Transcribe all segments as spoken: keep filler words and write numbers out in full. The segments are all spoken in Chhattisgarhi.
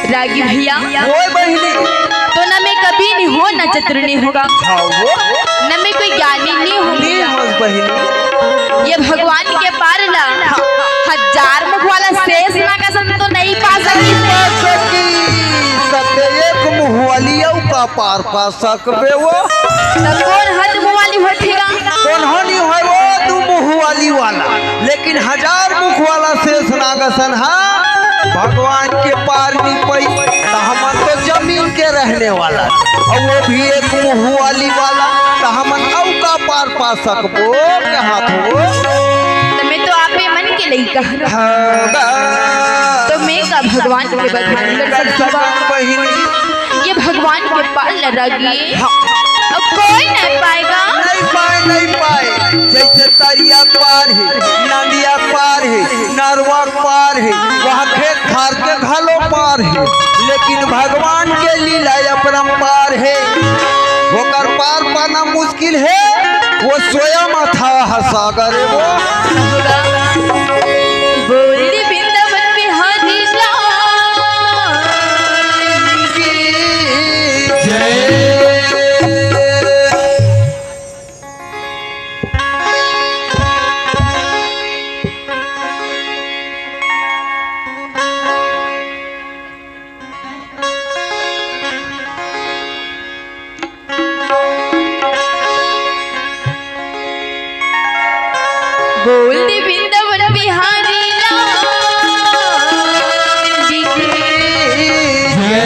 रागी भैया, ओए बहिनी। तो न मैं कवि नहीं हों, न चतुर नहीं हों गा। हाँ वो। न मैं कोई ज्ञानी नहीं हों नहीं भैया। होस बहिनी। ये भगवान के पार ला हजार मुख वाला शेष नाग असन तो नहीं पा सकी। पा सकी। सत्य एक मुख वाली अउ का पार पा सकबे वो। त कोन ह दू मुँह वाली होथे गा? कोन ह नहीं होय वो दू मुँह वाली वाला, लेकिन हजार मुख वाला शेष नाग असन हा भगवान के पार नहीं पई। त हमन तो जमीन के रहने वाला, अउ वो भी एक मुँह वाली वाला, त हमन अउ का पार पा सकबो? के हाथ हो। त मैं तो आपे मन के लइका हरँव। हाँ गा। तो मैं का भगवान के बखान कर सकबो? बहिनी। ये भगवान के पार ला रागी। हाँ। अउ कोई नहीं पाय गा। नहीं पाय, नहीं पाय। जैसे तरिया पार हे, नदिया पार हे, नरवा पार हे, वहाँ खेत खार के घलो पार हे, लेकिन भगवान के लीला अपरंपार हे। ओकर पार पाना मुश्किल हे, वो स्वयं अथाह सागर हे वो। बोल वृंदावन बिहारी लाल की जय। बोल दे वृंदावन बिहारी लाल की जय।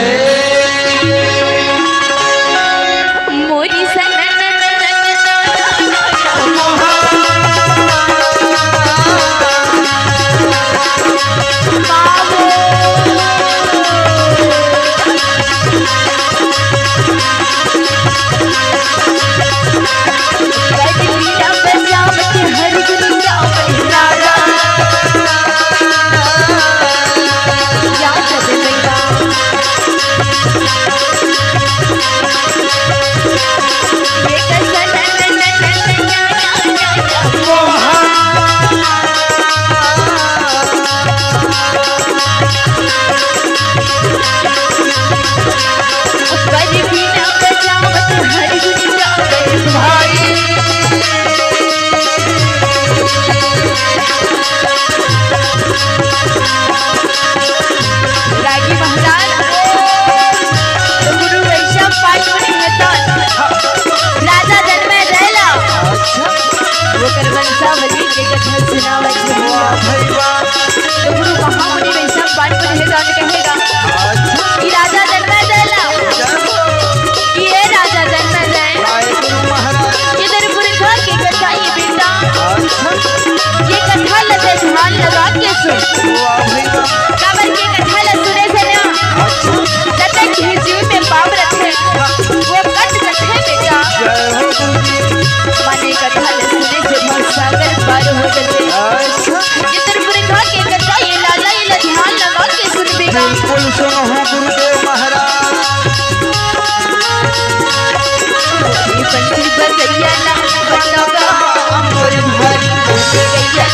मोरी सनन रागी महाराज, तो गुरु वैशम पाँच मुनि हे तन। राजा जनमेजय ला। अच्छा। ओकर वंशावली के कथा सुनावत हे। वाह भाई वाह। तो गुरु महामुनि वैशम पाँच मुनि हे तन कहे गा अच्छा। कि राजा जनमेजय ला। जय हो। कि हे राजा जनमेजय। जय गुरु महाराज। ये तोर पुरखा के कथा ये बेटा। अच्छा। ये कथा ला ते ध्यान लगा के सुन। वाह भाई वाह। काबर के कथा ला सुने से ना, अच्छा। जतन के जीव में पाप रथे, वो कट जथे बेटा। जय हो गुरु जी। माने कथा ला सुने से भवसागर पार हो जथे। अच्छा। ये तोर पुरखा के कथा ये लाला, ये ला ध्यान लगा के सुन बेटा। बिल्कुल सुनहूँ गुरुदेव महाराज। पंछी बजैया ना बजावा, अमर भारी बजैया।